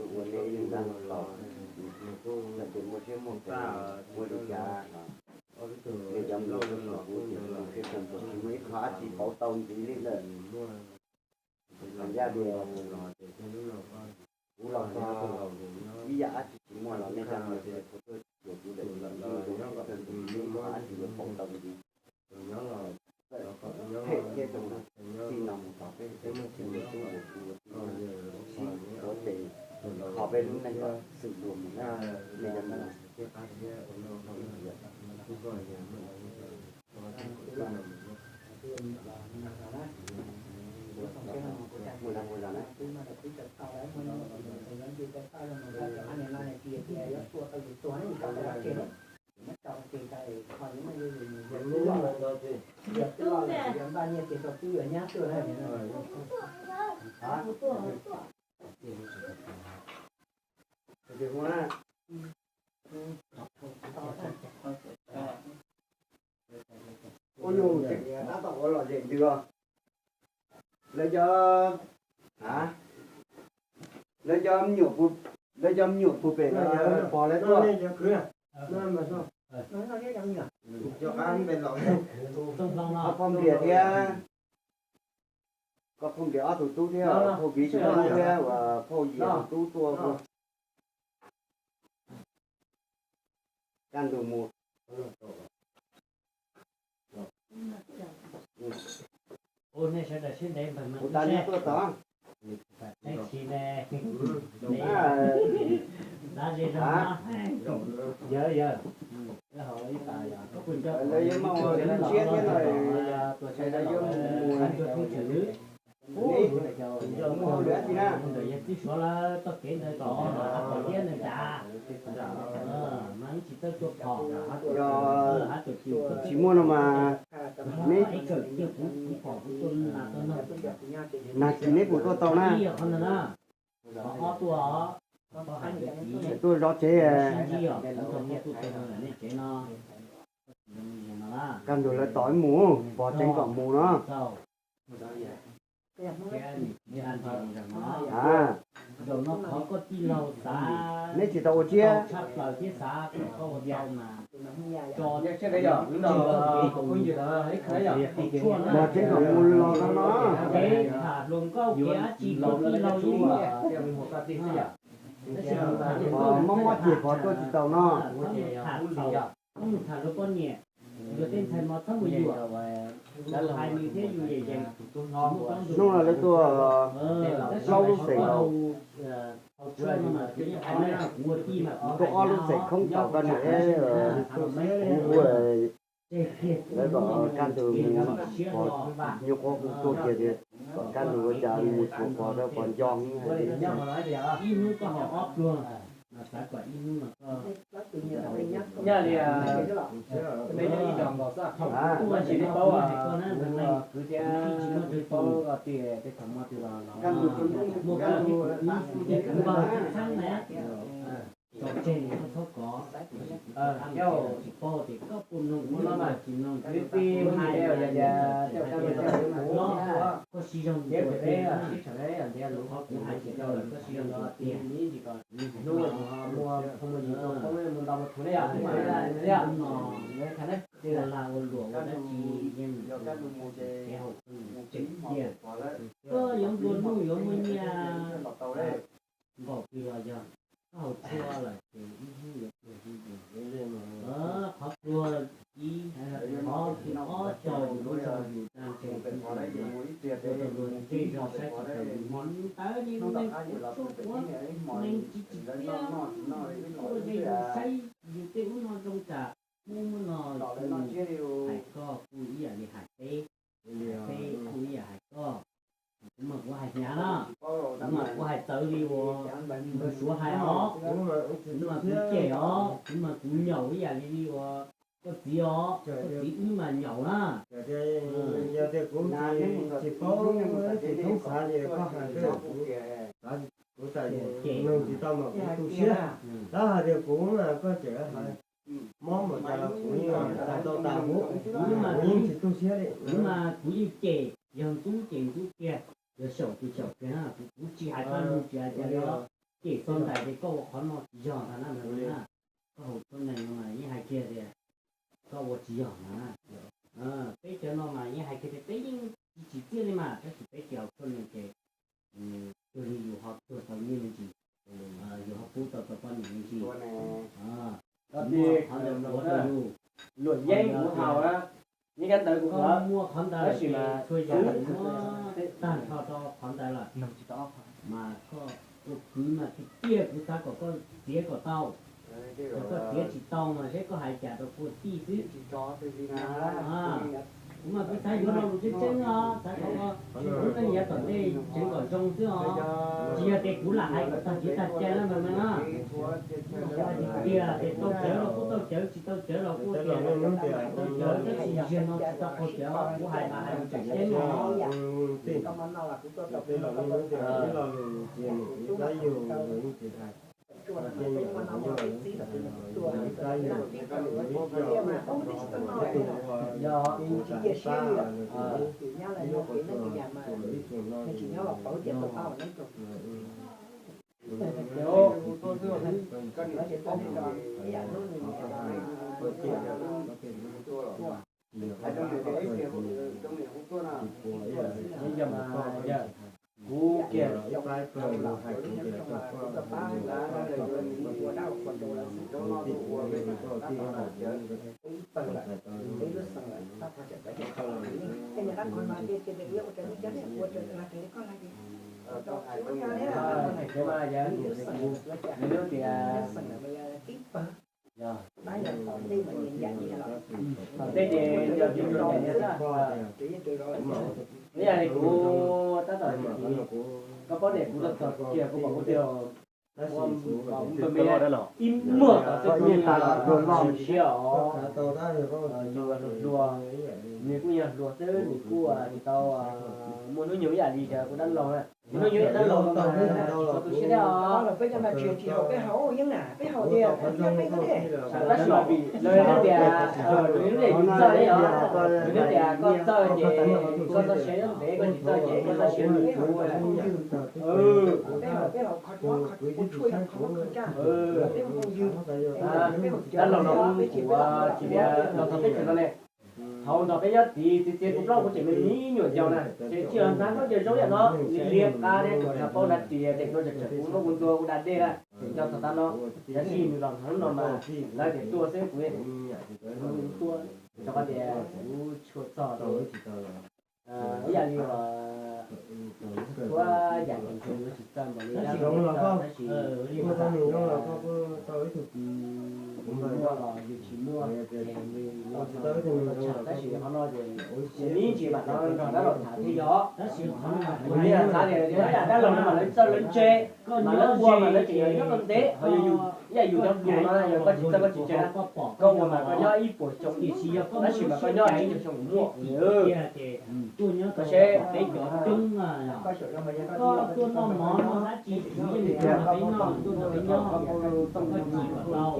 Ua nej ib leeg dab laug los, lawv tias muaj siab muaj ntsws, ua li cas los nej cov mloog rau kuv tias kuv siab kawg nkaus, tsis muaj ib qho dab tsi pauv tau ntxiv li lawm. Yog tias kuv los txog ib yam dab tsi tsis muaj los nej cov mloog kuv lawm, tsis muaj ib qho dab tsi yuav pauv tau ntxiv. Phem thiab zoo txij no mus tod peb tsis muaj tub muaj kiv, sib tuav tes kho peb lub neej kom xwm dua mus na, nej cov mloog. Ua nyuj tseem tab tom ua lom zem ntws os. Lawv cov, lawv cov me nyuam, lawv cov me nyuam puag pem no pom lawv tuaj. Koj phauj Nplias thiab, koj phauj Nplias ob tug tub thiab, phauj Viv tus tub thiab, phauj Yias tus tub tuaj. Kaj ntug mus. Kuv tas neb tuaj tod. Lawv yuav muaj tsiab thiab no, lawv yuav mus, neb muaj hauj lwm dab tsi na? Yog tsis muaj no mas neb, nag kis neb puas tuaj tau na? Tuaj zov tsev. Kaj ntug lawv tos wb mus, pov tseeb kom mus no. A, neb tsis tau ua tsiab. Pov tseeb kom mus los no no. Mob mob ces pov tuaj tsis tau no. Hnub no lawv tuaj plaub lub xeem, tuaj ob lub xeem khoob tau koj niam, kuv ua lawv kom kaj ntug mus, pov nyuaj qhuav tuaj kiag tias kom kaj ntug ua cas mus tsuas pov rau pov nco. Kaj ntug, kaj ntug, kaj ntug. Koj yuav nplua nuj yuav muaj nyiaj npaum twg los yog koj haus tshuaj lawm ces ib hnub yuav pluag hwj yus. Qhov pluag ib, qhov thib ob, coj yus lub zog yus tag nrho, ua rau luag tej zog saib tsis taus yus, ntawd li neeg kuv txhua qhuav, neeg tsis tsim txiaj, ua ze yus saib yus tej ub no zoo tsam ub no kuj hais koj kuj ib yam li hais peb, hais peb kuj ib yam hais koj. Kuv mas kuv hais hnyav na, kuv mas kuv hais txawv li uas nkawd suav hais os, kuv mas kuv cem os, kuv mas kuv nyaum ib yam li li uas koj txiv os, koj txiv wb mas nyaum na. Yog tias kuv tsis paub, tsis thoob xav li koj hais xwb, kuv Tau mas kuv tu siab. Tab hais tias kuv mas koj tseem hais mob mas cas los kuv yeej hais tau tas huv, kuv yeej tsis tu siab li. Kuv mas kuv yeej cem yawg Ntxub, cem Ntxub kiag, yawg Xyaum ces Xyaum kiag na, kuv tsis hais paj lug tsis hais tias cem txog ntais ces koj ua qhov no tsis yog ntag na, koj haus tshuaj nees no mas yeej hais kiag tias koj ua tsis yog na. Peb cov no mas yeej hais kiag tias peb yeej tsis tsim txiaj li mas tab sis peb tsis haus tshuaj nees ces cuag li yus ho tuag tau nyiaj me ntsis, yus ho pub tau tau poj niam me ntsis. Qhov ntawd ua rau yus, luam yeeb kuv haus na, yeej kab ntawd kuv muaj qhov ntawd tab sis mas txhua yam muab tag nrho rau qhov ntawd lawm. Mas koj ua kwv mas tiag tiag kuv xav kom koj txiav kom tau, yog koj txiav tsis tau mas seb koj hais cas rau kuv tij xwb. Kuv mas kuv xav yuav lo lus tseeb tseeb os, xav kom koj tsis hlub leej yav tom ntej tseev kom zoo xwb os. Tsis yog tias kuv lam hais kom tag kev tag cai na mas na. Kuv hais tiag tiag tias tau cawv los kuj tau cawv, tsis tau cawv los kuj tias tau cawv, tab sis ziag no tsis tau qaug cawv, kuv hais mas hais tseem ceeb os. Yog Kuv kiag Nws lub tias tom ntej ces yog tus tsuas niam niam xwb. Ib yam li kuv tab tom koj paub tias kuv tau txog kiag kuv pom kuv tiag, ib muag tom xwb kuv yeej hais los siab os. Yus hluas, nws kuj yog hluas xwb, nws kuj tsis tau muaj hnub nyoog ib yam li cov kuv dab laug na. Hnub nyoog ib yam dab laug no mas tsis txhob tu siab thiab os. Tab sis mas vim lawv tias, nws tias koj txawj ces koj txoj siab ntev, koj tsis txawj ces koj txoj siab lwj kuv. Dab laug no kuv tsis tias los txog teb chaws no ne, thaum nrog peb nyob tid txiv txiv kuv plaub kuv tseem me me nyuam yaus na, ces tsis los hnav khaub ncaws zoo yam no, liab qab thiab tsuas hnav paub hnav ris, tes tuav tsawm tsawm kuv muab kuv ntua kuv da dej na, tseem nco txog tav no. Tab sis nws los hnub no mas lawv tias tuaj xwb kuv, kuv tuaj, rau qhov tias kuv tsis tau txog rau. Ib yam li uas txhua yam ces nws yuav tsis txawj npaum li dab laug, tab sis muaj los yus tsis muaj, nws yuav tau tshaj, tab sis qhov no ces nws ib ntsis mam no nrog dab laug tham thiaj yog. Tab sis qhov no mas kuv yeej xav tias yam dab laug no mas lawv txawj lawv ntse, mas lawv ua mas lawv tseem yog nyob tau ntev, ho yog yus, ib yam yus cov hluas no yog koj tsis txawj koj tsis ntse na, koj ua mas koj nyob ib puas xyoo, tab sis mas koj nyob tsib caug xyoo kuv muaj. Koj seb peb cov coob, koj tuaj noj mov noj dab tsi kuv yeej tuaj nrog peb noj, tuaj nrog peb nyob, koj cim kom tau.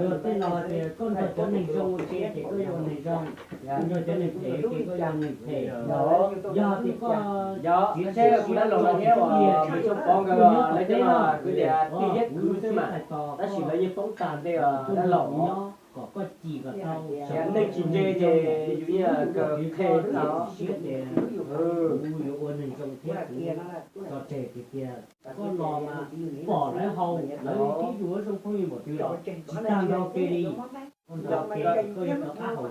Luag tej laus tias koj nrog cov neeg zoo ua ke ces koj yuav ua neeg zoo, nrog cov neeg phem ua ke koj yuav ua neeg phem. Yog tias koj, yog, koj seb kuv dab laug no thiab uas Maiv Xyooj Pov nkawd, lawv cov no kuv tias tij thiab kwv xwb mas, tab sis lawv yeej poob tag ntej dab laug os. Kom koj cim kom tau, neeg tsis ntse ces yus yeej kawg qhe tag. Kuv yuav ua neeg zoo thiab kuv tso tseg tiag tiag. Koj los mas pom lawv haus, lawv twb yuav zoo phooj ywg npaum twg los tsis tag nrho ke li. Koj nrog ke koj yuav rov qab haus.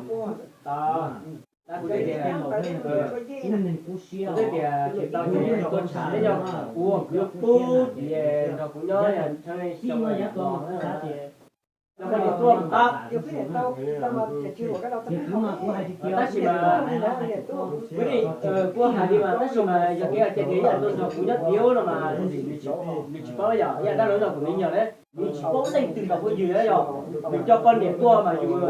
Kuv tej laus, kuv neeg kub siab, kuv tsis tau tuaj tsham thiab, yog kuv, kuv yuav pub tias nrog kuv nyob, txij no yav tod mas kuv xav tias, yog koj tsis tuaj mas tab, ces kuv mas kuv hais tiag tiag, tab sis mas, kuv hais li mas tab sis mas yog kev hais tias nws ib yam tuaj nrog kuv nyob tiav no mas nws tsis paub, yog ib yam dab laug nrog kuv me nyuam na, nws tsis paub leej twg nrog phooj ywg na, yog nws coj poj niam tuaj mas yus